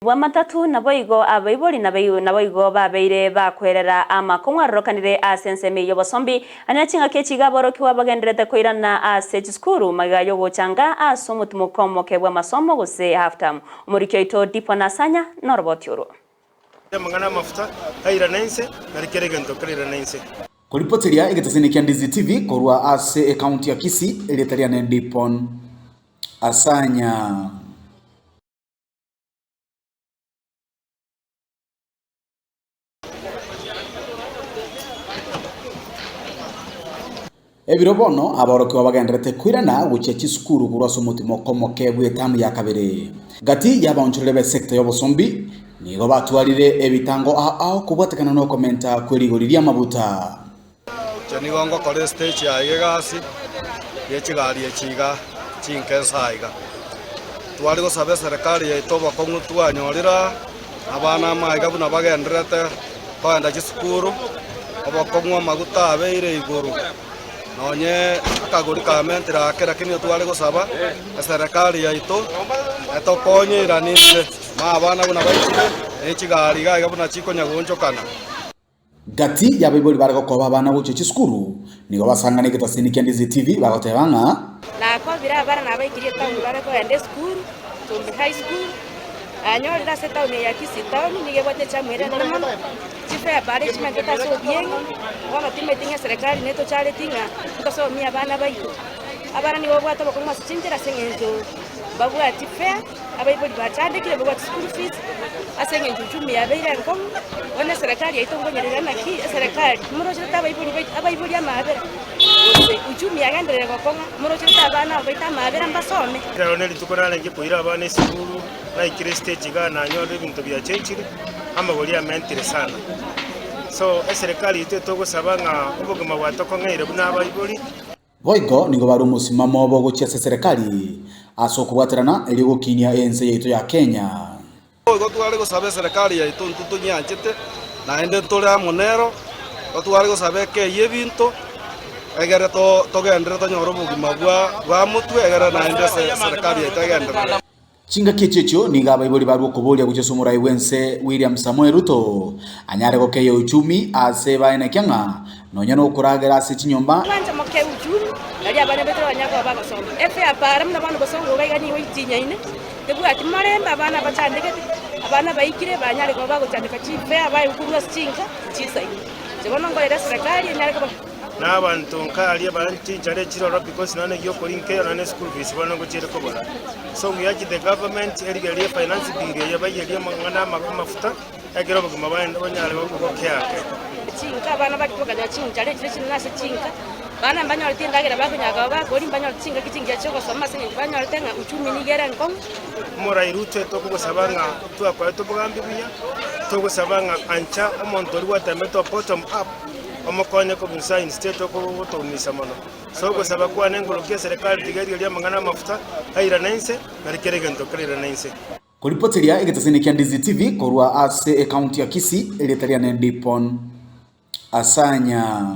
Bw'amatatu, naboigo abaibori naboigo babeire bakwerera amakong'u arorokanire ase ensemo eyio y'obosombi. Anya chingaki echi iga aborokigwa bagendererete koirana ase chisukuru magega y'ogochanga ase omotimoko omoke bw'amasomo gose half term. Omoriki oito Dipon Asanya noroboti orwo. Amang'ana amafuta tairana inse, nari kera egento kerairane inse. Koripoteria egetasini kia Ndizi TV korwa ase ecounty ya Kisii, erieta riane Dipon Asanya. Ebiro bono aborokigwa bagendererete koirana gochia chisukuru korwa ase omotimoko omoke bw'etamu ya kabere. Gati y'abaonchoreri b'esecta y'obosombi nigo batwarire ebitango ao ao kobwatekana nokomenta kwe rigori ri'amabuta. Inche nigo ngokora estage yaye egasi ye chigari echi iga chinke nsa iga. Tware gosaba eserekari yaito obokong'u twanyorire aa, abana amo aiga buna bagendererete kogenda chisukuru, obokong'u amaguta abeire igoro, nonye akagori kamentire ake lakini tware gosaba eserekari yaito etokonye irani inse, na abana buna baichire ne chigari iga iga buna chikonya goonchokana. Gati y'abaibori bare gokoba abana gochia chisukuru nigo basangana egetasini kia Ndizi TV bagoteba ng'a. Nakobire abana nabaikirie etaoni bare kogenda esukuru, Tumbi High School, nanyorire ase etaoni eye ya Kisii Town nigo ebwate echamu ere enene mono, chifare bare chimentete ase obieng'e, bono timanyeti ng'a eserekari netochareti ng'a ntosomie abana baito. Abana nigo babwate obokong'u ase chinchera ase eng'encho mbabwati fare. Abaibori bachandekire babwate school fees ase eng'encho uchumi yabeire enkong'u, bono eserekari yaito nkonyerera naki eserekari morocherete abaibori baito abaibori amaabera gose uchumi yagenderere gokong'a morocherete abana aba baito amaabera mbasome. Ekero ne rituko narenge koira abana esukuru, naikire estage igaa nanyorire ebinto biachenchire, amagori amentire sana. So eserekari yaito etogosaba ng'a obogima bwatokong'eire buna abaibori. Boigo nigo bare omosimamo obo gochia ase eserekari ase okobwaterana erio gokinia ense yaito ya Kenya. Boigo tware gosaba eserekari yaito intwe tonyianchete, naende ntore amo nero, totware gosaba ekeyie ebinto, egere togenderere tonyore obogima bwa motwe, egere naende eserekari yaito egenderere. Chingaki echio echio nigo abaibori barue okoboria gochia ase omorai bw'ense William Samoei Ruto anyare gokeia uchumi ase baenekia ng'a nonya nokoragera ase chinyomba. Kwancha moke uchumi, nario abana baito banyare koba bagosoma. Efe ya para buna bono bosongo iga iga nigo itinyaine, tebwati morembe, abana bachandegete, abana baikire banyare koba bagochandeka chifare baye korwa ase chinka chisaine. Inche bono nkorera eserekari enyare koba. Na abanto nkaria bare chinchara echire ororo because nonya egiokori nkeiyo nonya ne school fees bono ngochiere kobora. So we urge the government erigererie finance bill eye baiyerie amang'ana amafuta ekero obogima bwaye bonyare gokea ake. Chinka abana baria tokanyora chinchara echire chinene ase chinka, abana mbanyoreti endagera bakonyara koba bakori, mbanyoreti chingaki chingiya chiogosoma ase eng'encho banyorete ng'a uchumi nigo ere enkong'u. Omorai Ruto tokogosaba ng'a twakorete obogambi buya, togosaba ng'a ancha omonto oria gwatemete o bottom up omokonye kobunsa instead okogotoumisa mono. So ogosaba kwane ngorokia eserekari tiga erigererie amang'ana amafuta airane inse, nari kera egento kerairane inse. Koripoteria egetasini kia Ndizi TV korwa ase ecounty ya Kisii, erieta riane Dipon Asanya.